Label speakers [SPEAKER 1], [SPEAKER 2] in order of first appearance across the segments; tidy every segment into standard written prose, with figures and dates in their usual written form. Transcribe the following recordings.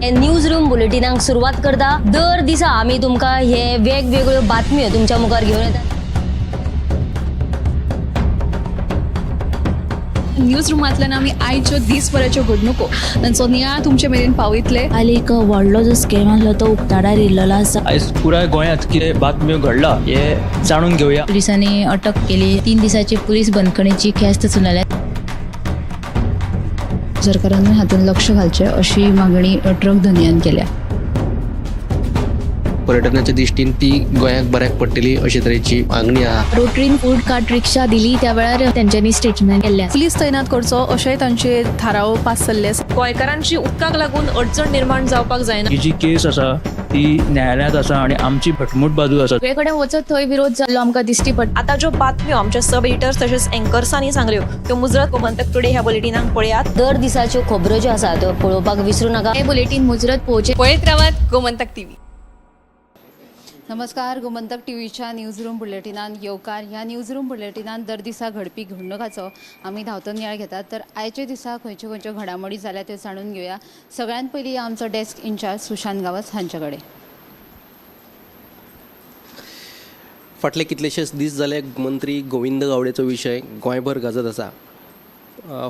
[SPEAKER 1] News room बुलेटिनाक सुरवात करता. दर दिसा आमी तुमकां हे वेगवेगळ्यो बातम्यो तुमच्या मुखार घेवन येतात.
[SPEAKER 2] न्यूज रुमांतल्यान आमी आयच्यो दीसभराच्यो घडणुको तांचो नियाळ तुमचे मेरेन पावयतले.
[SPEAKER 3] काल एक व्हडलो जो स्कॅम आसलो तो उक्ताडार येयल्लो आसा.
[SPEAKER 4] आयज पुराय गोंयांत कितें बातम्यो घडला हे जाणून घेवया.
[SPEAKER 5] पुलिसांनी अटक केली. 3 दिसाची पुलीस बंदखणीची ख्यास्त सुनायल्या.
[SPEAKER 6] सरकारान हातूंत लक्ष घालचें अशी मागणी ट्रक धनयान केल्या.
[SPEAKER 7] पर्यटनाच्या दृश्टीन ती गोंयाक बऱ्याक पडटली अशे तरेची मागणी आहा.
[SPEAKER 5] रोटरीन फूड कार्ट रिक्षा दिली त्या वेळार तेंच्यांनी स्टेटमेंट केल्लें.
[SPEAKER 2] पुलीस तैनात करचो अशेंय तांचे थाराव पास जाल्ले आसा.
[SPEAKER 8] गोंयकारांची उदकाक लागून अडचण निर्माण जावपाक जायना.
[SPEAKER 4] ही जी केस आसा ती न्यायालयांत आसा आनी आमची घटमूट बाजू आसा.
[SPEAKER 5] सगळे कडेन वचत थंय विरोध जाल्लो आमकां दिश्टी पडटा.
[SPEAKER 8] आतां ज्यो बातम्यो आमच्या सब एडिटर्स तशेंच एंकर्सांनी सांगल्यो त्यो मुजरत गोमंतक टुडे ह्या बुलेटिनाक पळयात.
[SPEAKER 1] दर दिसाच्यो खबरो ज्यो आसा त्यो पळोवपाक विसरू नाका.
[SPEAKER 5] हे बुलेटीन मुजरत पळोवचें.
[SPEAKER 8] पळयत रावात गोमंतक टीव्ही.
[SPEAKER 6] नमस्कार, गोमंतक टीव्हीच्या न्यूज रूम बुलेटिनान येवकार. ह्या न्यूज रूम बुलेटिनान दर दिसा घडपी घडणुकाचो आमी धांवतो नियाळ घेतात. तर आयच्या दिसा खंयच्यो खंयच्यो घडामोडी जाल्या त्यो जाणून घेवया. सगळ्यांत पयलीं आमचो डेस्क इन्चार्ज सुशांत गांवस हांचे कडेन.
[SPEAKER 7] फाटले कितलेशेच दीस जाले मंत्री गोविंद गावडेचो विशय गोंयभर गाजत आसा.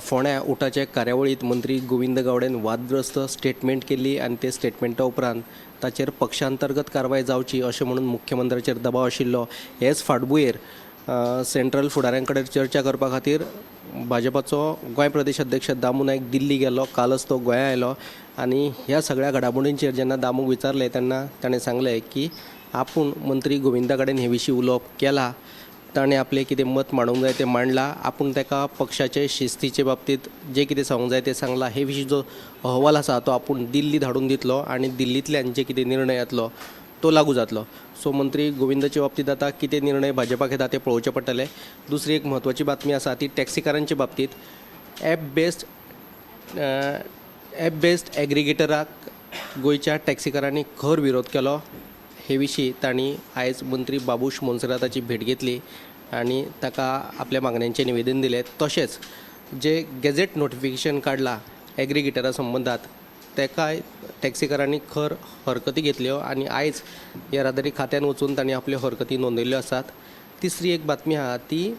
[SPEAKER 7] फोंड्या उटाच्या कार्यावळींत मंत्री गोविंद गावडेन वादग्रस्त स्टेटमेंट केल्ली आनी ते स्टेटमेंटा उपरांत ताचेर पक्षांतर्गत कारवाय जावची अशें म्हणून मुख्यमंत्र्याचेर दबाव आशिल्लो. हेच फाटभुंयेर सेंट्रल फुडाऱ्यां कडेन चर्चा करपा खातीर भाजपाचो गोंय प्रदेश अध्यक्ष दामू नायक दिल्ली गेल्लो. कालच तो गोंया आयलो आनी ह्या सगळ्या घडामोडींचेर जेन्ना दामूक विचारलें तेन्ना ताणें सांगलें की आपूण मंत्री गोविंदा कडेन हे विशीं उलोवप केलां, ताणें आपलें कितें मत मांडूंक जाय तें मांडलां, आपूण ताका पक्षाचे शिस्तीचे बाबतींत जें कितें सांगूंक जाय तें सांगलां. हे विशीं जो अहवाल आसा तो आपूण दिल्ली धाडून दितलो आनी दिल्लींतल्यान जे कितें निर्णय येतलो तो लागू जातलो. सो मंत्री गोविंदाचे बाबतींत आतां कितें निर्णय भाजपा घेता तें पळोवचें पडटलें. दुसरी एक म्हत्वाची बातमी आसा ती टॅक्सीकारांचे बाबतींत. एप बेस्ड एग्रिगेटराक गोंयच्या टॅक्सीकारांनी खर विरोध केलो. हे विशीं तांणी आयज मंत्री बाबूश मोन्सेराताची भेट घेतली आनी ताका आपल्या मागण्यांचें निवेदन दिलें. तशेंच जे गॅझेट नोटिफिकेशन काडलां एग्रिगेटरा संबंदांत तेकाय टॅक्सीकारांनी खर हरकती घेतल्यो आनी आयज येरादारी खात्यान वचून तांणी आपल्यो हरकती नोंदयल्ल्यो आसात. तिसरी एक बातमी आहा ती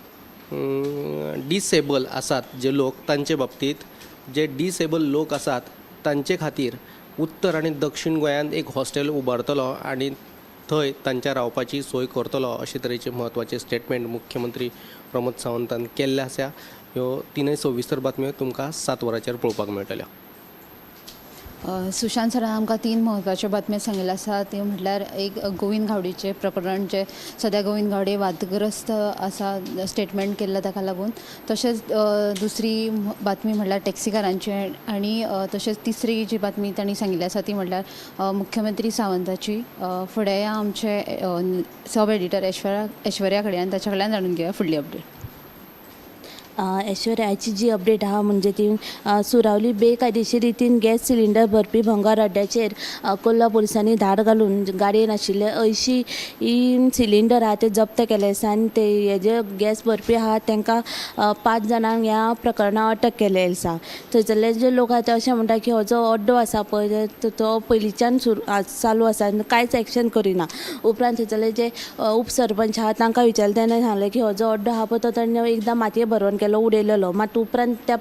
[SPEAKER 7] डिसेबल आसात जे लोक तांचे बाबतींत. जे डिसेबल लोक आसात तांचे खातीर उत्तर आनी दक्षीण गोंयांत एक हॉस्टेल उबारतलो आनी थंय तांच्या रावपाची सोय करतलो अशे तरेचे म्हत्वाचे स्टेटमेंट मुख्यमंत्री प्रमोद सावंतान केल्ले आसा. ह्यो तिनय सविस्तर बातम्यो तुमकां 7 वरांचेर पळोवपाक मेळटल्यो.
[SPEAKER 6] सुशांत सरान आमकां 3 म्हत्वाच्यो बातम्यो सांगिल्ल्यो आसा. त्यो म्हटल्यार एक गोविंद गावडीचें प्रकरण जें सद्या गोविंद गावडे वादग्रस्त आसा स्टेटमेंट केल्लें ताका लागून, तशेंच दुसरी बातमी म्हटल्यार टॅक्सीकारांचे आनी तशेंच तिसरी जी बातमी तांणी सांगिल्ली आसा ती म्हटल्यार मुख्यमंत्री सावंताची. फुडें आमचे सब एडिटर ऐश्वर्या कडेन आनी ताच्या कडल्यान जाणून घेवया फुडली अपडेट.
[SPEAKER 3] ऐश्वर्याची जी अपडेट आहा म्हणजे ती सुरावली बेकायदेशीर रितीन गॅस सिलिंडर भरपी भंगार अड्ड्याचेर कोल्ला पुलिसांनी धाड घालून गाडयेन आशिल्ले 80 सिलिंडर आहा ते जप्त केले आसा आनी ते हे जे गॅस भरपी आहा तांकां 5 जाणांक ह्या प्रकरणां अटक केल्ले आसा. थंयसरले जे लोक आहा ते अशें म्हणटा की हो जो अड्डो आसा पळय तो पयलींच्यान चालू आसा आनी कांयच एक्शन करिना. उपरांत थंयसरले जे उपसरपंच आहा तांकां विचारलें तेन्ना सांगलें की हो जो अड्डो आहा पळय तो ताणें एकदां मातये भरवण केलो उडयलेलो, मात उपरांत त्या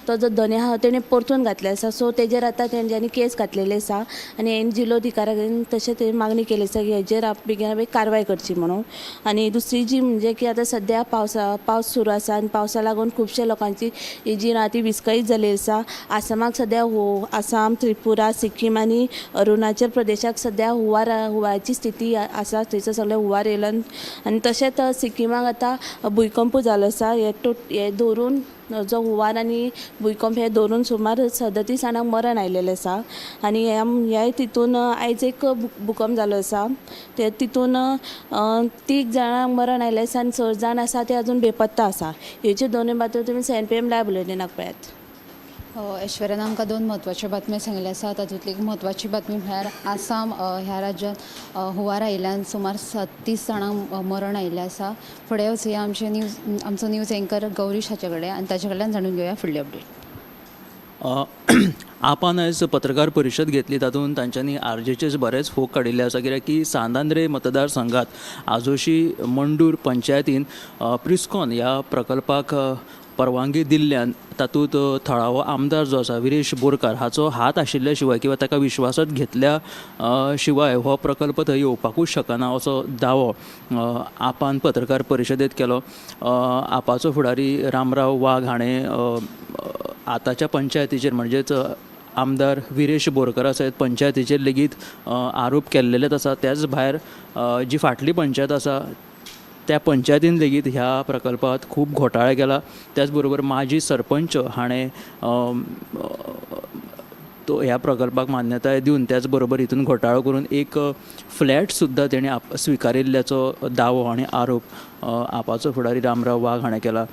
[SPEAKER 3] तो जो धनी आहा तेणें परतून घातले आसा. सो तेजेर आतां तेंच्यांनी केस घातलेली आसा आनी हें जिल्लोधिकाऱ्या कडेन तशें तें मागणी केली आसा की हेजेर बेगीना बेगीन कारवाय करची म्हणून. आनी दुसरी जी म्हणजे की आतां सद्या पावस सुरू आसा आनी पावसा लागून खुबशे लोकांची जी आहा ती विस्कळीत जाल्ली आसा. आसामाक सद्या आसाम, त्रिपुरा, सिक्कीम आनी अरुणाचल प्रदेशाक सद्या हुंवाराची स्थिती आसा. थंयसर सगळे हुंवार येयलो आनी तशेंच सिक्किमाक आतां भुंयकंप जालो आसा. हे धरून जो हुंवार आनी भुंयकंप हे धरून सुमार 37 जाणांक मरण आयलेलें आसा. आनी ह्या तितून आयज एक भुकंप जालो आसा ते तितून 3 जाणांक मरण आयलें आसा आनी 6 जाण आसा ते अजून बेपत्ता आसा. हेच्यो दोनूय बातम्यो तुमी 7 PM live बुलेटिनाक पळयात.
[SPEAKER 6] ऐश्वर्यान आमकां 2 म्हत्वाच्यो बातम्यो सांगिल्ल्यो आसा. तातूंतली एक म्हत्वाची बातमी म्हळ्यार आसाम ह्या राज्यांत हुंवार आयिल्ल्यान सुमार 37 जाणांक मरण आयिल्लें आसा. फुडें वचुया आमचो न्यूज एंकर गौरीश हाचे कडेन आनी ताचे कडल्यान जाणून घेवया फुडली अपडेट.
[SPEAKER 4] आपान आयज पत्रकार परिशद घेतली तातूंत तांच्यांनी आरजीचेच बरेच फोग काडिल्ले आसा, कित्याक की सांत आंद्रे मतदारसंघात आजोशी मंडूर पंचायतीन प्रिस्कॉन ह्या प्रकल्पाक परवानगी दिल्ल्यान तातूंत थळावो आमदार जो आसा विरेश बोरकार हाचो हात आशिल्ल्या शिवाय किंवा ताका विश्वासात घेतल्या शिवाय हो प्रकल्प थंय येवपाकूच शकना असो दावो आपान पत्रकार परिशदेंत केलो. आपाचो फुडारी रामराव वाघ हाणें आतांच्या पंचायतीचेर म्हणजेच आमदार विरेश बोरकरा सयत पंचायतीचेर लेगीत आरोप केल्लेलेच आसा. त्याच भायर जी फाटली पंचायत आसा त्या पंचायतीन लेगीत ह्या प्रकल्पात खूब घोटाळे केला. त्याच बरोबर माजी सरपंच हाणें तो ह्या प्रकल्पाक मान्यताय दिवन त्याच बरोबर हितून घोटाळो करून एक फ्लॅट सुद्दां तेणी स्विकारिल्ल्याचो दावो आनी आरोप आपाचो फुडारी रामराव वाघ हाणें केला.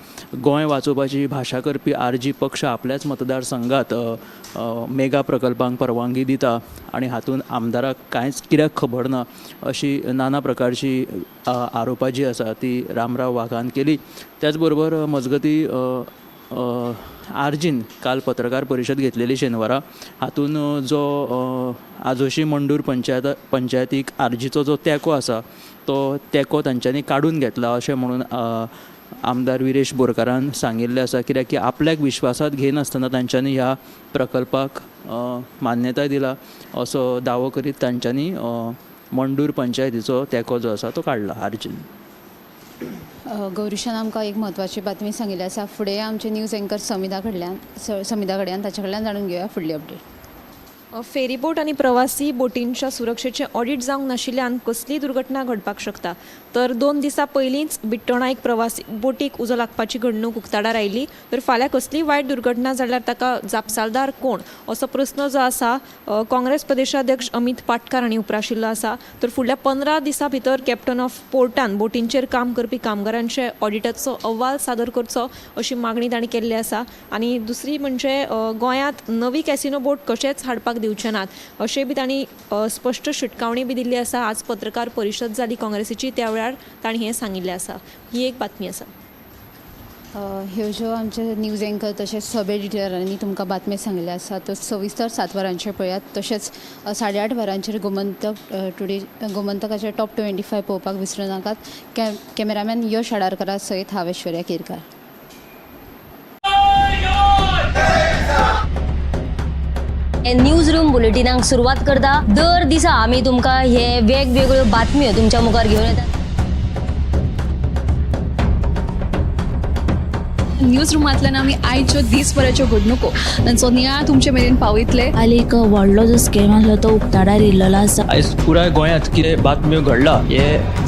[SPEAKER 4] गोंय वाचोवपाची भाशा करपी आरजी पक्ष आपल्याच मतदारसंघात मेगा प्रकल्पांक परवानगी दिता आनी हातूंत आमदाराक कांयच कित्याक खबर ना अशी नाना प्रकारची आरोपां जी आसा ती रामराव वाघान केली. त्याच बरोबर मजगती आरजीन काल पत्रकार परिशद घेतलेली शेनवारा, हातूंत जो आजोशी मंडूर पंचायतीक आरजीचो जो तेंको आसा तो तेंको तांच्यांनी काडून घेतला अशें म्हणून आमदार विरेश बोरकारान सांगिल्लें आसा, कित्याक की आपल्याक विश्वासात घेयनासतना तांच्यांनी ह्या प्रकल्पाक मान्यताय दिला असो दावो करीत तांच्यांनी मंडूर पंचायतीचो तेंको जो आसा तो काडला आरजीन.
[SPEAKER 6] गौरीशान आमकां एक म्हत्वाची बातमी सांगिल्ली आसा. फुडें आमचे न्यूज एंकर समिधा कडल्यान ताचे कडल्यान जाणून घेवया फुडली अपडेट.
[SPEAKER 8] फेरीबोट आनी प्रवासी बोटींच्या सुरक्षेचें ऑडिट जावंक नाशिल्ल्यान कसलीय दुर्घटना घडपाक शकता. तर 2 दिसां पयलींच बिट्टोणा एक प्रवासी बोटीक उजो लागपाची घडणूक उक्ताडार आयली. तर फाल्यां कसलीय वायट दुर्घटना जाल्यार ताका जापसालदार कोण असो प्रस्न जो आसा काँग्रेस प्रदेशाध्यक्ष अमित पाटकार हांणी उप्राशिल्लो आसा. तर फुडल्या 15 दिसां भितर कॅप्टन ऑफ पोर्टान बोटींचेर काम करपी कामगारांचे ऑडिटाचो अहवाल सादर करचो अशी मागणी तांणी केल्ली आसा. आनी दुसरी म्हणजे गोंयांत नवी कॅसिनो बोट कशेंच हाडपाक दिवचे नात अशें बी तांणी स्पश्ट शिटकावणी बी दिल्ली आसा. आज पत्रकार परिशद जाली काँग्रेसीची, त्या वेळार तांणी हें सांगिल्लें आसा. ही एक बातमी आसा.
[SPEAKER 6] ह्यो ज्यो आमचे न्यूज एंकर तशेंच सब एडिटरांनी तुमकां बातमी सांगिल्ली आसा त्यो सविस्तर 7 वरांचेर पळयात. तशेंच 8:30 वरांचेर गोमंतक टुडे गोमंतकाचे टॉप 25 पळोवपाक विसरूं नाकात. कॅमेरामॅन यश आडारकरा सयत हांव ऐश्वर्या केरकार.
[SPEAKER 1] न्यूज रूम बुलेटिनाक सुरवात करता. दर दिसा आमी तुमकां हे वेगवेगळ्यो बातम्यो तुमच्या मुखार घेवन येतात.
[SPEAKER 2] न्यूज रुमांतल्यान आमी आयच्यो दीसभराच्यो घडणुको तांचो नियाळ तुमचे मेरेन पावयतले.
[SPEAKER 3] काल एक व्हडलो जो स्कॅम आसलो तो उक्ताडार येयल्लो आसा.
[SPEAKER 4] आयज पुराय गोंयांत कितें बातम्यो घडला हें जाणून